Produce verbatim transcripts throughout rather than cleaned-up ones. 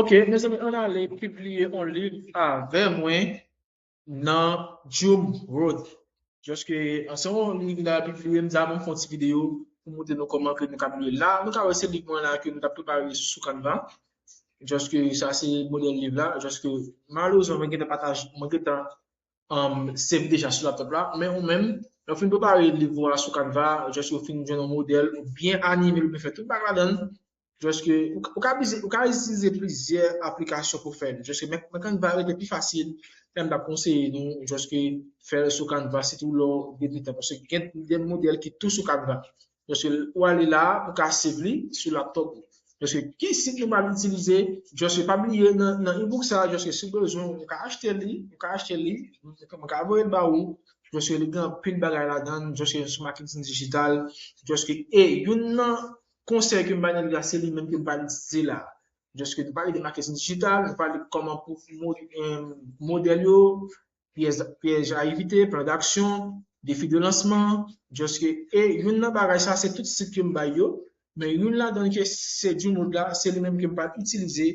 Ok, mezanmi, ann ale pibliye yon liv avè mwen nan Joomla. Just ke, an se yon liv m ta pibliye, m ta menm fè yon ti videyo pou montre nou kòman ke nou ka pibliye. La, nou ka wè se liv mwen la ke nou ta prepare sou Canva. Just ke sa se modèl liv la. Just ke malerezman, mwen gentan pataje, mwen gentan um, save deja sou laptop la, men ou menm, lè w fin prepare liv ou a sou Canva, just ou fin jwenn yon modèl, ou byen anime l, ou byen fè tout bagay ladan l, just ke ou, ou ka, ou ka itilize plizyè aplikasyon pou fè l. Just ke men, men Canva rete pi fasil, men m t ap konseye nou, just ke fè l sou Canva, sitou lè w debitan, paske gen de modèl ki tou sou Canva. Just ke ou ale la, ou ka save li sou laptop ou. Just ke ki sit nou pral itilize, just ke pa bliye nan, nan ebook sa, just ke si w bezwen, ou ka achte li, ou ka achte li, mwen ka voye l ba ou, just ke li gen anpil bagay ladan l, just ke sou maketin dijital, just ke, e youn nan konsèy ke m bay nan liv la, se li menm ke m pral itilize la. Just ke nou pale de maketin dijital, nou pale kòman pou mo-, em, modèl yo, pyès, pyèj a evite, plan d'aksyon, defi de lansman, just ke, e youn nan bagay sa, se tout sit ke m bay yo, men youn ladan ke se Joomla, se li menm ke m pral itilize,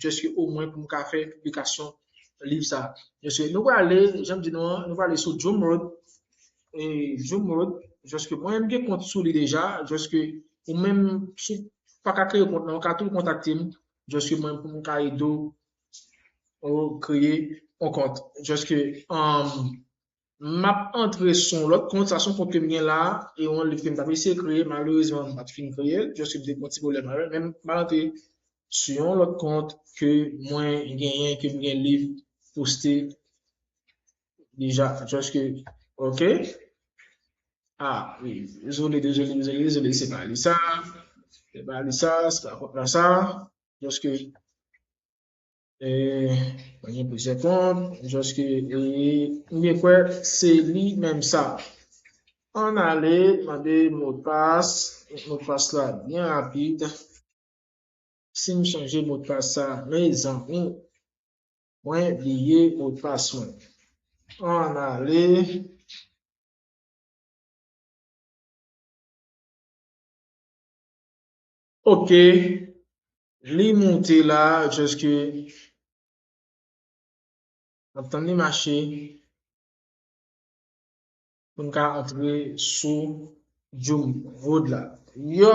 just ke omwen pou m ka fè piblikasyon liv sa. Just ke nou prale, jan m di nou an, nou prale sou Joomla, e Joomla, just ke mwen menm gen kont sou li deja, just ke ou menm si w pa ka kreye kont nan, ou ka toujou kontakte m, just ke mwen pou m ka ede w ou kreye yon kont. Just ke, um, m ap antre sou yon lòt kont, sa se yon kont ke m gen la, e yon liv ke m t ap eseye kreye, malerezman, m pa t fin kreye l, just ke m te gen yon ti pwoblèm avè l, men m al antre sou yon lòt kont ke mwen genyen, ke m gen liv poste deja, just ke, ok? Ah, wi, dezole, dezole, dezole, dezole, se pa li sa, se pa li sa, se pa kont la sa, just ke, E, mwen gen plizyè kont, just ke, e, m byen kwè se li menm sa. Ann ale mande modpas, modpas la byen rapid. Si m chanje modpas sa, mezanmi, mwen bliye modpas mwen. Ann ale. Ok. Li moute la, just ke n ap tann li mache pou n ka antre sou Joomla. Yo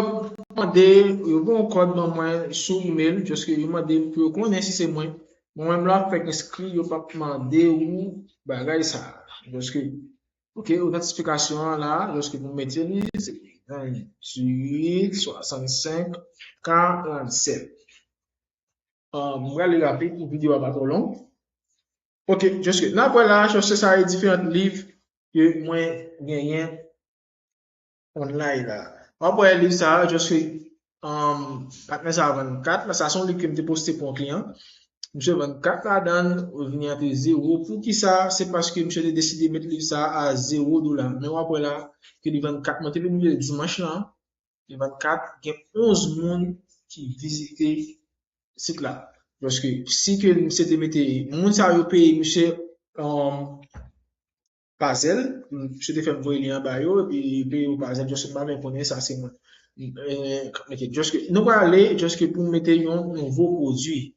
mande, yo voye yon kòd ban mwen sou email, just ke yo mande pou yo konnen si se mwen. Mwen menm lè w ap fèk enskri, yo p ap mande ou bagay sa. Just ke Ok, otantifikasyon an la, lòske pou mete li, se venntuit swasannsenk karannsèt. Ah, mwen prale rapid pou videyo a pa twò long. Ok, just ke n ap wè la, just se sa e diferan liv ke mwen genyen online la. W ap wè liv sa, just ke um, patnè sa a vann kat la, sa se yon liv ke m te poste pou yon kliyan. Misye vann kat ladan l, revni an te zewo. Poukisa? Se paske misye te deside met liv sa a zewo dola. Men w ap wè la ke li vann kat, mwen te pibliye l dimanch lan, li vann kat, gen onz moun ki vizite sit la. Paske si ke misye te mete, moun sa yo peye misye, um, pa zèl, misye te fè m voye li anba yo, epi peye yo pa zèl, just m pa menm konnen sa se mwen. Eh, k ap mete, just ke, nou prale, just ke pou mete yon nouvo pwodui.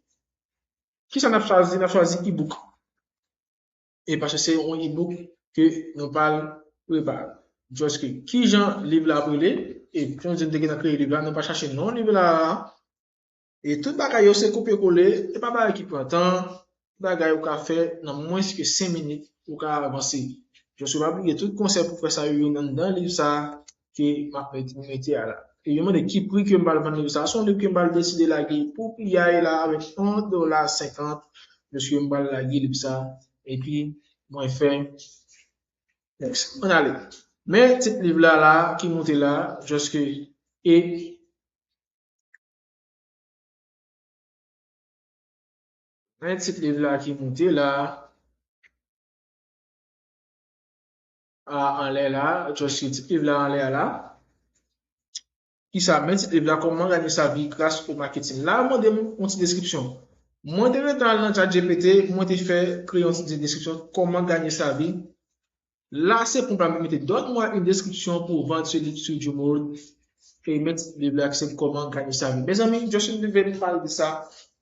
Kisa n ap chwazi? N ap chwazi ebook. E paske se yon ebook ke nou pral prepare. Just ke, kijan liv la ap rele? E, jan m di, m te gentan kreye liv la, nou pa chache non liv la, E tout bagay yo se kopye kole, e pa bagay ki pran tan, bagay ou ka fè nan mwens ke senk minit ou ka avanse. Just ou pa bliye tout konsèy pou fè sa yo, yo anndan liv sa ke m ap met, mete a la. E yo mande ki pri ke m pral vann liv sa. Se yon liv ke m pral deside lage pou piyay la avèk yon dola senkant, just ke m pral lage liv sa, epi mwen fè next. Ann ale. Men tit liv la la ki moute la, just ke e Men tit liv la ki moute la. A, anlè la, just tit liv la anlè a la. Kisa? Men tit liv la, Comment gagner sa vie grâce au marketing. La, yo mande m yon ti deskripsyon. Mwen te gentan al nan ChatGPT, mwen te fè kreye yon ti deskripsyon, Comment gagner sa vie. La, se pou m pa mete, donne-moi une description pour vendre ce livre sur Jumroad. E men tit liv la ki se Comment gagner sa vie. Mezanmi, just m te vle pale de sa.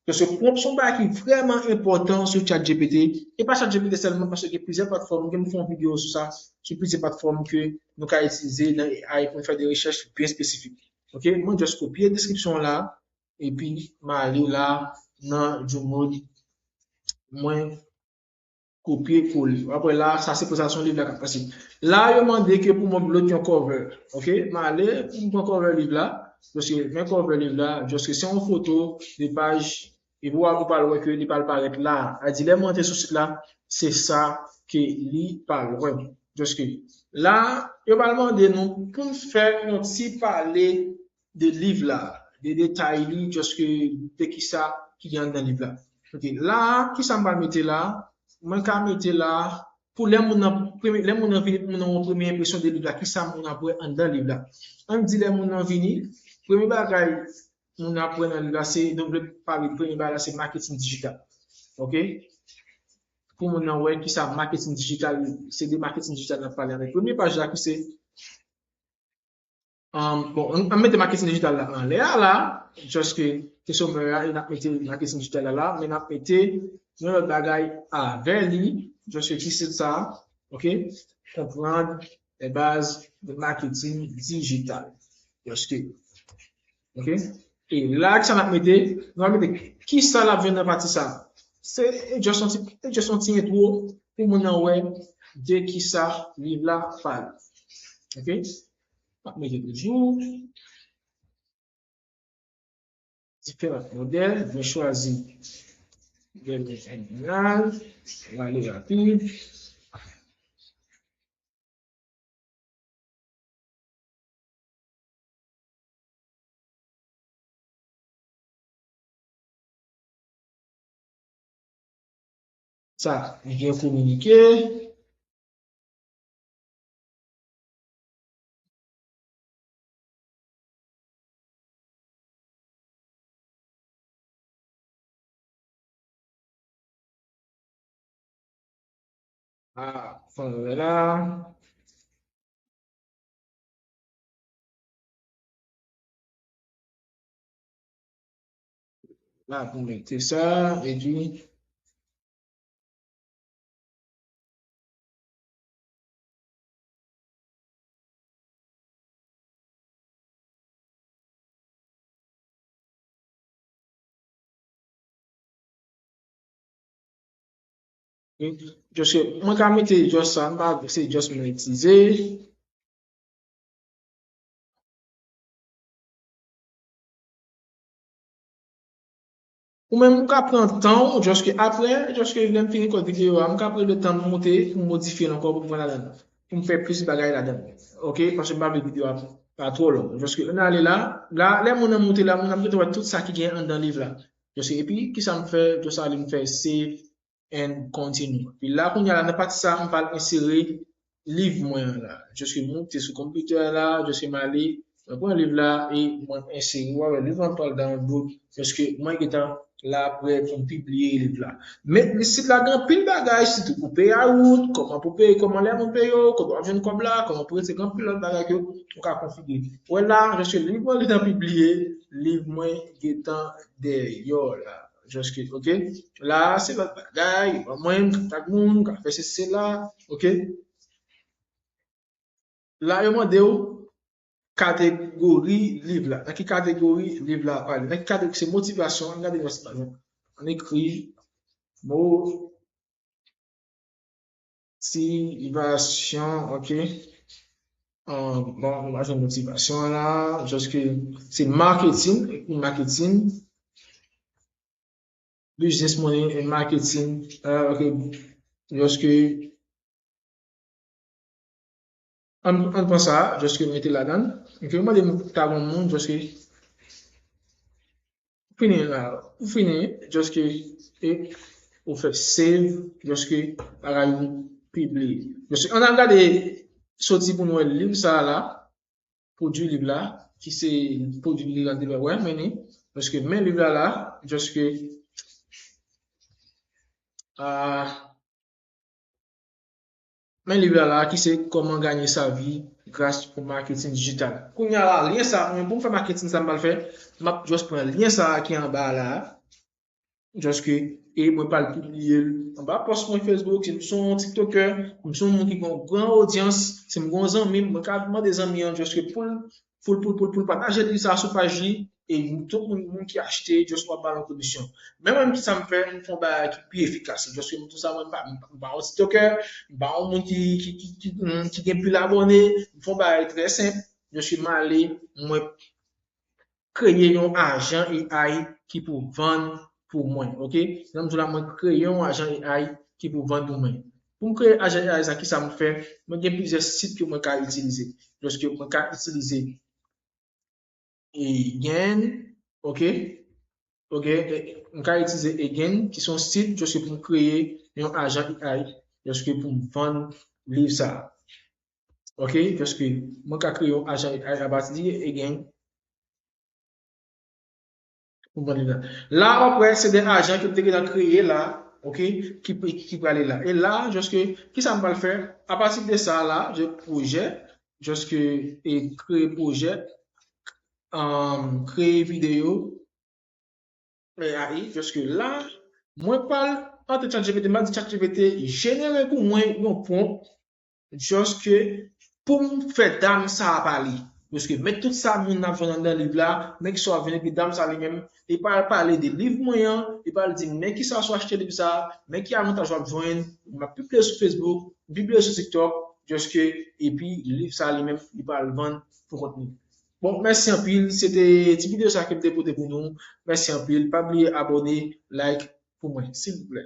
Paske prompt se yon bagay ki vrèman enpòtan sou ChatGPT. E pa ChatGPT sèlman, paske gen plizyè platfòm, gen m fè yon videyo sou sa, sou plizyè platfòm ke nou ka itilize nan A I pou n fè de rechèch byen espesifik. Ok, mwen just kopye deskripsyon la, epi m ale la nan Joomla, mwen kopye kole. W ap wè la, sa se prezantasyon liv la k ap pase. La, yo mande ke pou mwen upload yon cover. Ok, m ale pou m pran cover liv la. Just men cover liv la, just se yon foto de paj, epi w ap pral wè ke li pral parèt la. A di lè mwen antre sou sit la, se sa ke li pral wè. Just la, yo pral mande nou pou n fè yon ti pale de liv la, de detay li, just de kisa ki gen anndan liv la. Ok, la, kisa m pral mete la? Mwen ka mete la, pou lè moun nan, premye, lè moun nan vini, pou moun nan yon premye enpresyon de liv la, kisa moun nan ap wè anndan liv la. Ann di lè moun nan vini, premye bagay moun nan ap wè nan liv la, se, donk, lè pale, premye bagay la, se maketin dijital. Ok? Pou moun nan wè kisa maketin dijital, se de maketin dijital n ap pale avèk. Premye paj la ki se Um, bon, an, an mete maketin dijital la anlè a la, just ke, ke somè a, e n ap mete maketin dijital la la, men n ap mete yon lòt bagay avè li, just ke ki se sa, ok? Konprann les bases de marketing digital. Just ke, ok? E la, ki sa n ap mete? Nou ap mete ki sa l ap jwenn nan pati sa. Se just yon ti, just yon ti entwo pou moun nan wè de ki sa liv la pale. Ok? M ap mete toujou diferan modèl. Mwen chwazi modèl entènal. Mwen ale rapid. Sa, li byen kominike. Ah, fon la. La pou mete sa, epi Just mwen ka mete just sa, m pa se just mwen itilize. Ou menm ou ka pran tan w, just apre, just lè m fini kòd videyo a, m ka pran le tan m monte pou m modifye l ankò pou m pran ladan l. Pou m fè plis bagay ladan l. Ok? Paske m pa vle videyo a pa twò long. Just ann ale la. La, lè moun nan monte la, moun ap gentan wè tout sa ki gen anndan liv la. Just epi, kisa m fè? Just ale m fè save and continue. Epi la, kounye a la, nan pati sa, m pral ensere liv mwen an la. Just mwen te sou konpitè la, just m ale, mwen pran liv la e mwen ensere. Ou wè, liv la pral download. Just mwen gentan la prè pou m pibliye liv la. Men, sit la gen anpil bagay, sitou pou peye a wout, kòman pou peye, kòman lè moun peye w, kòman w ap jwenn kòb la, kòman pou rete, gen anpil lòt bagay ke ou ka konfigire. Ou wè la, just liv mwen gentan pibliye, liv mwen gentan dèyè la. Just, ok? La, se lòt bagay, mwen, m ka tag moun, m ka fè sesi sela, ok? La, yo mande w kategori liv la. Nan ki kategori liv la pale? Nan ki kategori se motivasyon? Ann gade yon ti bagay. Ann ekri motivasyon, ok? Ah, bon, nou pa jwenn motivasyon la. Just se marketing, ekri marketing. Business model and marketing. Ah, ok. Just ann, ann pran sa, just mete ladan. Ok, mwen mande m ta gon moun, just fini la. Ou fini, just e ou fè save, just bagay ou pibliye. Just ann al gade, soti pou nou wè liv sa la. Pwodui liv la, ki se pwodui li la, li wè, men li, paske men liv la la, just, ah, men liv la la, ki se Comment gagner sa vie grâce au marketing digital. Kounye a la, lyen sa, mwen, pou m fè marketing sa m pral fè, m ap just pran lyen sa ki anba la. Just ke, e mwen pral pibliye l anba pòs mwen Facebook, si m se yon TikToker, m se yon moun ki gen yon gran odyans, si m gen yon zanmi, mwen ka mande zanmi an, just ke pou l, pou l, pou l, pou l, pou l pataje liv sa sou paj li, e tout moun, moun ki achte, just w ap ba l yon komisyon. Men mwen, kisa m fè, m fè yon bagay ki pi efikas. Just ke m tou sa, mwen, m pa, m pa yon TikToker, m pa yon moun ki, ki, ki, ki, mm, ki gen pil abòne, m fè yon bagay trè senp, just ke m ale, mwen kreye yon ajan A I ki pou vann pou mwen, ok? Nan m di w la, mwen kreye yon ajan A I ki pou vann pou mwen. Pou m kreye ajan A I sa, kisa m fè? Mwen gen plizyè sit ke mwen ka itilize. Just ke mwen ka itilize Again, ok? Ok, e, mwen ka itilize Again, ki se yon sit, just ke pou m kreye yon ajan A I, just ke pou m vann liv sa. Ok, just ke mwen ka kreye yon ajan A I apati de Again. Pou m vann liv la. La, w ap wè, se de ajan ke m te gentan kreye la, ok, ki, ki, ki prale la. E la, just ke, kisa m pral fè? Apati de sa la, je pwojè, just ke, e kreye pwojè, um, kreye videyo, e A I, just ke la, mwen pral antre ChatGPT, m ap di ChatGPT, jenere pou mwen yon prompt, just ke pou m fè dam sa a pale. Just ke met tout sa moun ap jwenn anndan liv la, men kisa w ap jwenn, epi dam sa li menm, li pral pale de liv mwen an, li pral di m, men kisa si w achte liv sa a, men ki avantaj w ap jwenn, m ap pibliye sou Facebook, pibliye sou TikTok, just ke, epi liv sa a li menm, li pral vann pou kont li. Bon, mèsi anpil, se te ti videyo sa ke m te pote pou nou. Mèsi anpil, pa bliye abòne, like pou mwen, silvouplè.